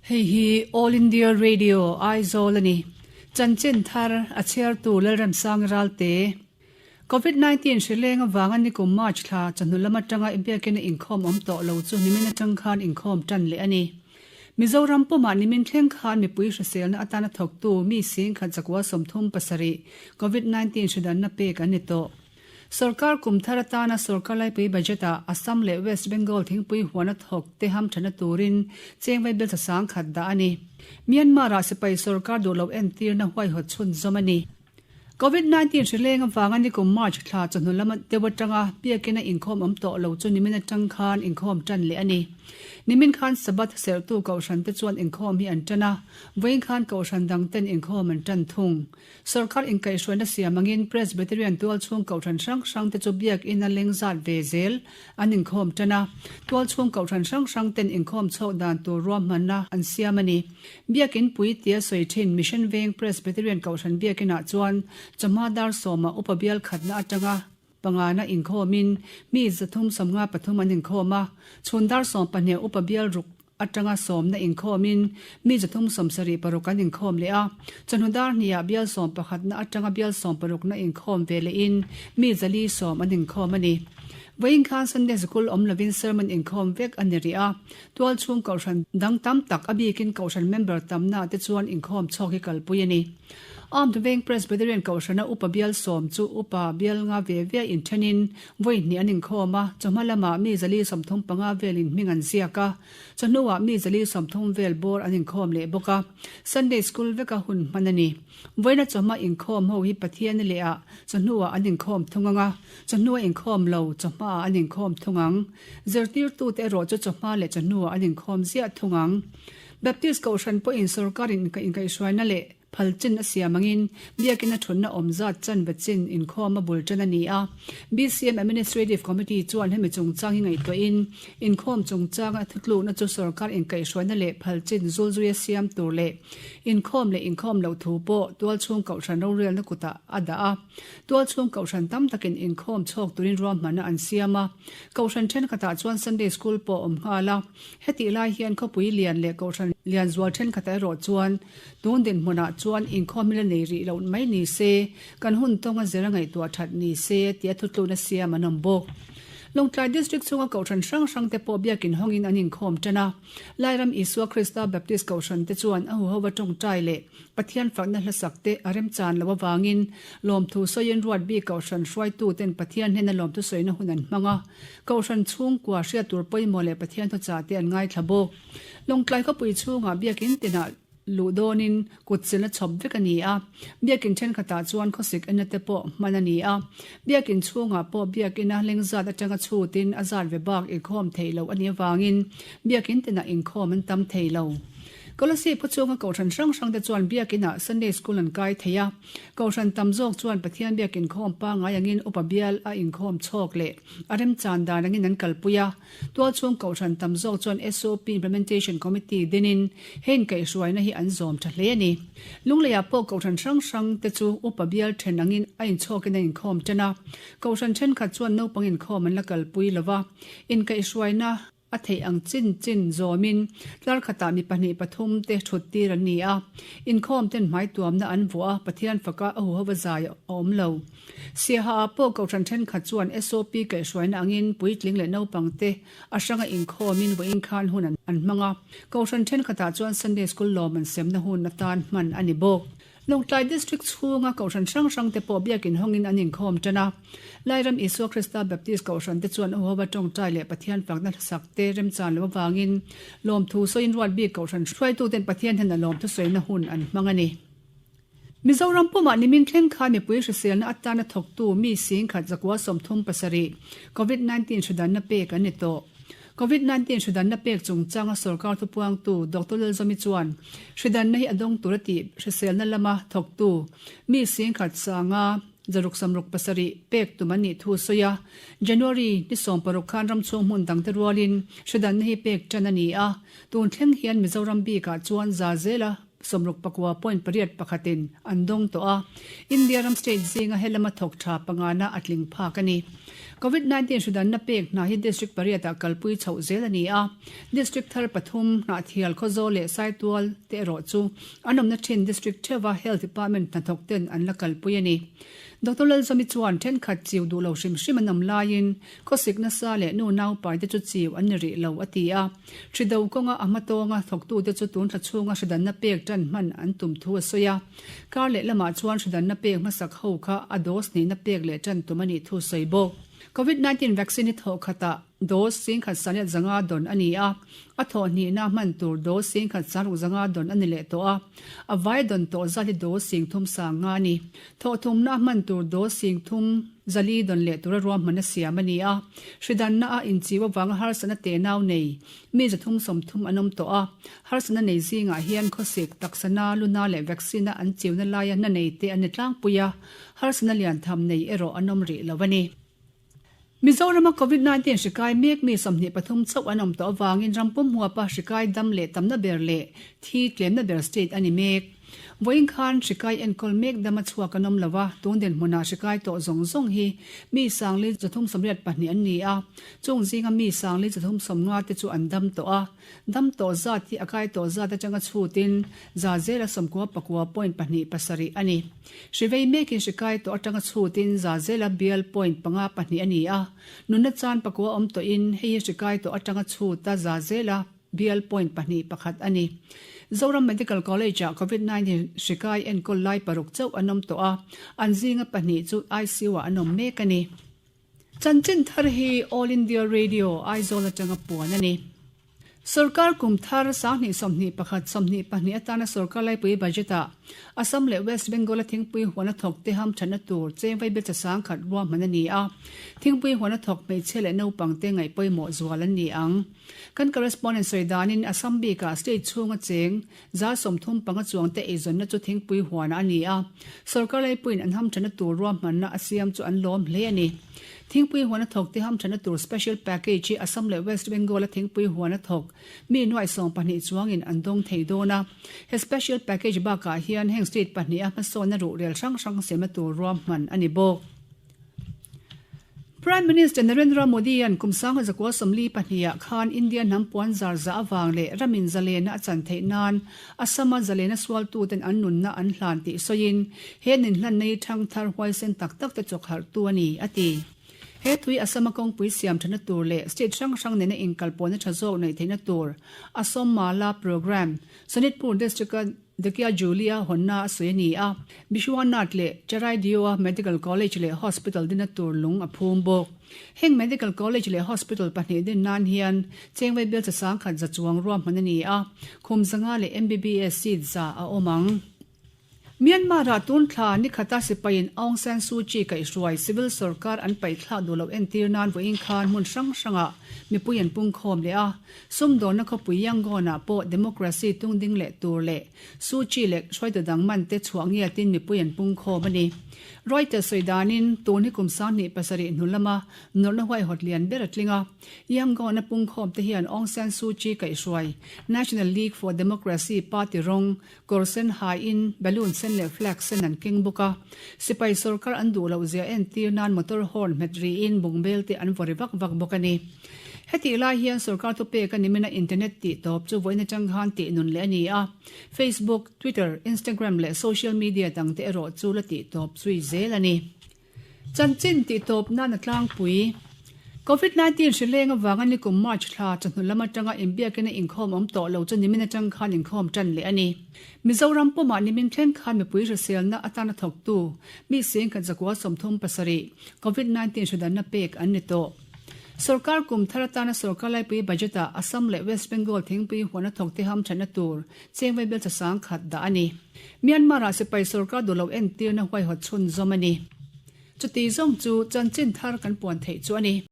Hei hi All India Radio, Aizawl a ni. Chanchin thar a chhiartu Lalremsang Ralte. Covid 19 hri leng avanga nikum March thla chawhnu lam atanga biakina inkhawm awm tawh lo chu nimin atang khan inkhawm tan leh a ni. Mizoram pumah nimin thleng khan mipui hriselna atana thawktu mi singkhat zakua 37 Covid 19 hri danna pek an ni tawh. Sorkar kum thar atana sorkar laipui budget-ah Assam leh West Bengal thingpui huana thawk te hamthana turin cheng vaibel chasang khat dah a ni. Myanmar-ah sipai sorkar duh loh entirna huaihawt chhunzawm a ni. Covid 19 hri leng avanga nikum March thla chawhnu lama deuh atanga biakina inkhawm awm tawh lo chu nimin atang khan inkhawm tan leh a ni. Nimin khan Sabbath serhtu kohhran te chuan inkhawm hi an tan a, vawiin khan kohhran dang ten inkhawm an tan thung. Sorkar inkaihhruaina siam angin Presbyterian tualchhung kohhran hrang hrang te chu biakinn a leng zat ve zel an inkhawm tan a. Tualchhung kohhran hrang hrang ten inkhawm chhawk dan tur ruahmanna an siam a ni. Biakinn pui tia sawi thin Mission Veng Presbyterian kohhran biakinnah chuan chawhma dar sawmah upa bial khatna atanga pangana inkhawmin mi 353 an inkhawm a. Chhun dar 12 upa bial ruk atanga sawmna inkhawmin mi 376 an inkhawm leh a, chawhnu dar hnihah bial sawm pakhatna atanga bial sawm parukna inkhawm ve lehin mi 410 an inkhawm a ni. Vawiin khan Sunday Sikul awm lovin sermon inkhawm vek a ni rih a, tualchhung kohhran dang tam tak a bikin kohhran member tamna te chuan inkhawm chhawk hi kalpui a ni. Armed Veng Presbyterian Kohhrana Upa Bial sawm chu Upa Bial nga ve ve inthenin vawi hnih an inkhawm a, chawhma lamah mi 435 velin hming an ziak a, chawhnuah mi 430 vel bawr an inkhawm leh bawk a, Sunday School veka hun hman a ni. Vawiina chawhma inkhawm ho hi Pathian leh ah chawhnuah an inkhawm thung ang a, chawhnua inkhawm lo chawhmaah an inkhawm thung ang. Zirtirtute erawh chu chawhma leh chawhnuah an inkhawm ziah thung ang. Baptist Kohhran pawhin sorkarin inkaihhruaina leh phal chin a siam angin biakina thutna awm zat chan ve chin inkhawm a bul tan a ni a. BCM Administrative Committee chuan hemi chungchang hi ngaihtuahin inkhawm chungchanga thutlukna chu sorkar inkaihhruaina leh phal chin zulzui a siam tur leh inkhawm leh inkhawm loh thu pawh tualchhung kohhran rorelna kutah a dah a. Tualchhung kohhran tam takin inkhawm chhawk turin ruahmanna an siam a. Kohhran thenkhatah chuan Sunday School pawh a awm nghal a. Hetih lai hian khawpui lian leh kohhran lian zual thenkhatah erawh chuan tun dinhmunah chuan inkhawm hi la nei rih loh mai ni se, kan hun tawnga zir a ngaihtuah that ni se tia thutlukna siam an awm bawk. Lawngtlai District chhunga kohhran hrang hrang te pawh biakin hawngin an inkhawm tan a. Lairam Isua Krista Baptist kohhran te chuan a huhova tawngtai leh Pathian fakna hlasak te a remchan loh avangin lawmthu sawiin ruat bik kohhran hruaitu ten Pathian hnena lawmthu sawina hun an hmang a. Kohhran chhungkua hriat tur pawimawh leh Pathian thuchah te an ngaithla bawk. Lawngtlai khawpui chhungah biakin tinah luh dawnin kut chilna chhawp vek a ni a. Biakin thenkhatah chuan khawsik enna te pawh hman a ni a. Biakin chhungah pawh biakina lengzat atanga chhutin a zat ve bak inkhawm theih loh a nih avangin biakin tinah inkhawm an tam thei lo. Kolasib khaw chhunga kohhran hrang hrang te chuan biakinah Sunday School an kai thei a. Kohhran tam zawk chuan Pathian biak inkhawm pangngai angin upa bial a inkhawm chhawk leh a remchan dan angin an kalpui a. Tualchhung kohhran tam zawk chuan SOP Implementation Committee dinin he inkaihhruaina hi an zawm tha hle a ni. Lungleiah pawh kohhran hrang hrang te chu upa bial then angin a inchhawkin an inkhawm tan a. Kohhran thenkhat chuan naupang inkhawm an la kalpui lova. Inkaihhruaina A theih ang chin chin zawmin tlar khatah mi pahnih pathum te thut tir an ni a. Inkhawm ten hmai tuamna an vuah a, Pathian faka a huhova zai a awm lo. Siaha ah pawh kohhran thenkhat chuan SOP kaihhruaina angin puitling leh naupang te a hranga inkhawmin vawiin khan hun an hmang a. Kohhran thenkhatah chuan Sunday School lawm an semna hun atan hman a ni bawk. Lawngtlai District chhunga kohhran hrang hrang te pawh biakin hawngin an inkhawm tan a. Lairam Isua Krista Baptist kohhran te chuan Uhova tawngtai leh Pathian fakna hlasak te remchan lo avangin lawmthu sawiin ruat bik kohhran hruaituten Pathian hnena lawmthu sawina hun an hmang a ni. Mizoram pumah nimin thleng khan mipui hriselna atana thawktu mi singkhat 137 Covid 19 hridanna pek an ni tawh. Covid 19 hridanna pek chungchanga sorkar thupuangtu Doctor Lalzawmi chuan hridanna hi a dawng tur a tih hriselna lama thawktu mi singkhat sanga 667 pek tum an nih thu a sawi a. January ni 16 khan ramchhung hmun dangte rualin hridanna hi pek tan a ni a, tun thleng hian Mizoram bikah chuan za zela 69.8 pakhatin an dawng tawh a, India ram state zinga he lama thawk tha pangana a tling phak a ni. Covid 19 hridanna pek hna hi District pariatah kalpui chhoh zel a ni a. District thar pathum, Hnahthial, Khawzawl leh Saitual te erawh chu an awmna thin District theuha Health Department hnathawk ten an la kalpui a ni. Doctor Lalzawmi chuan thenkhat chiu duh lo hrim hrim an awm laiin khawsik nasa leh nu naupai te chu chiu an ni rih lo a ti a. Hrido kawnga a hmatawnga thawktute chu tun thla chhunga hridanna pek tan hman an tum thu a sawi a. Kar leh lamah chuan hridanna pek hmasak ho kha a dose hnihna pek leh tan tum a nih thu sawi bawk. Covid 19 vaccine hi thawh khatah dose singkhat sariat zanga dawn a ni a, a thawh hnihna hman tur dose singkhat saruk zanga dawn a ni leh tawh a, a vai dawn tawh zat hi dose singthum sang nga a ni. Thawh thumna hman tur dose singthum zali dawn leh tura ruahman a siam a ni a, hridanna a inchiu avanga harsatna tenau nei mi 330 an awm tawh a, harsatna nei zingah hian khawsik, taksana, luna leh vaccine-a an chiuna laia hna nei te an ni tlangpui a, harsatna lian tham nei erawh an awm rih lo a ni. Mizorama Covid 19 hri kai mek mi 23 chauh an awm tawh avangin ram pum huapa hri kai dam leh tamna ber leh thi tlemna ber state a ni mek. Vawiin khan hri kai enkawl mek dama chhuak an awm lo a, tun dinhmunah hri kai tawh zawng zawng hi mi 4,382 an ni a, chung zinga mi 4,350 te chu an dam tawh a, dam tawh zat hi a kai tawh zat atanga chhutin za zela sawmkua pakua point pahnih pasarih a ni. Hri vei mekin hri kai tawh atanga chhutin za zela bial point panga pahnih a ni a, nunna chan pakua awm tawhin hei hi hri kai tawh atanga chhuta za zela bial point pahnih pakhat a ni. Zoram Medical College-ah Covid 19 hri kai enkawl lai paruk chauh an awm tawh a, an zinga pahnih chu ICU-ah an awm mek a ni. Chanchin thar hi All India Radio, Aizawl atanga puan a ni. Sorkar kum thar 2021 22 atana sorkar laipui budget-ah Assam leh West Bengal-a thingpui huana thawk te hamthatna tur cheng vaibelcha sangkhat ruahman a ni a. Thingpui huana thawk hmeichhia leh naupang te ngaih pawimawh zual an ni ang. Kan correspondent sawi danin Assam bikah state chhunga cheng 35 chuang te eizawnna chu thingpui huanah a ni a. Sorkar laipuiin an hamthatna tur ruahmanna a siam chu an lawm hle a ni. Thingpui huana thawk te hamthatna tur special package hi Assam leh West Bengal-a thingpui huana thawk mi nuaih 12 chuangin an dawng thei dawn a. He special package bakah hian heng state pahniha hmasawnna ruhrel hrang hrang semna tur ruahman a ni bawk. Prime Minister Narendra Modi-a'n kum 1942 khan India hnam puan zar zah avang leh ramin zalena a chan theih nan Assam-a zalena sualtuten an nunna an hlan tih sawiin he ninhlanna hi thangthar huaisen tak tak te chawkharhtu a ni, a ti. He tui Assam-a kawngpui siam thana tur leh state hrang hrang nena inkalpawhna tha zawk neih theihna tur Asom Mala Programme, Sonitpur District-a Dhekiajuli-a hawnna a sawi a ni a, Bishwanath leh Charaideo-a Medical College leh Hospital dinna tur lung a phum bawk. Heng Medical College leh Hospital pahnih din nan hian chengvei bialcha 1,100 chuang ruahman a ni a, khum zanga leh MBBS seat za a awm ang. Myanmar-ah tun thla ni khata sipaiin Aung San Suu Kyi kaihhruai civil sorkar an paihthlak duh loh entir nan vawiin khan hmun hrang hrangah mipui an pungkhawm leh a. Sumdawnna khawpui Yangon-ah pawh democracy tungding leh tur leh Suu Kyi leh hruaitu dang man te chhuah ngiatin mipui an pungkhawm a ni. Reuters sawi danin tun hi kum 27 hnu lama nawrhna huaihawt lian ber a tling a. Yangon-a pungkhawm te hian Aung San Suu Kyi kaihhruai National League for Democracy party rawng Kawr sen haiin balloon sen leh flag sen an keng bawk a. Sipai sorkar an duh loh zia entir nan motor horn hmet riin bungbel te an vaw ri vak vak bawk a ni. Hetih lai hian sorkar thupek a nimina internet tih tawp chu vawiin atang khan tih nun leh a ni a. Facebook, Twitter, Instagram leh social media dang te erawh chu la tih tawp zui zel a ni. Chanchin tih tawp nan a tlangpui. Covid 19 hri leng avanga nikum March thla chawhnu lam atanga inbiakina inkhawm awm tawh lo chu nimin atang khan inkhawm tan leh a ni. Mizoram pumah nimin thleng khan mipui hriselna atana thawktu mi 1037 Covid 19 hridanna pek an ni tawh. Sorkar kum thar atana sorkar laipui budget-ah Assam leh West Bengal thingpui huana thawkte hamthatna tur chengvei belcha 10,000 dah a ni. Myanmar-ah sipai sorkar duh loh entirna huaihawt chhunzawm a ni. Chuti zawng chu chanchin thar kan puan theih chu a ni.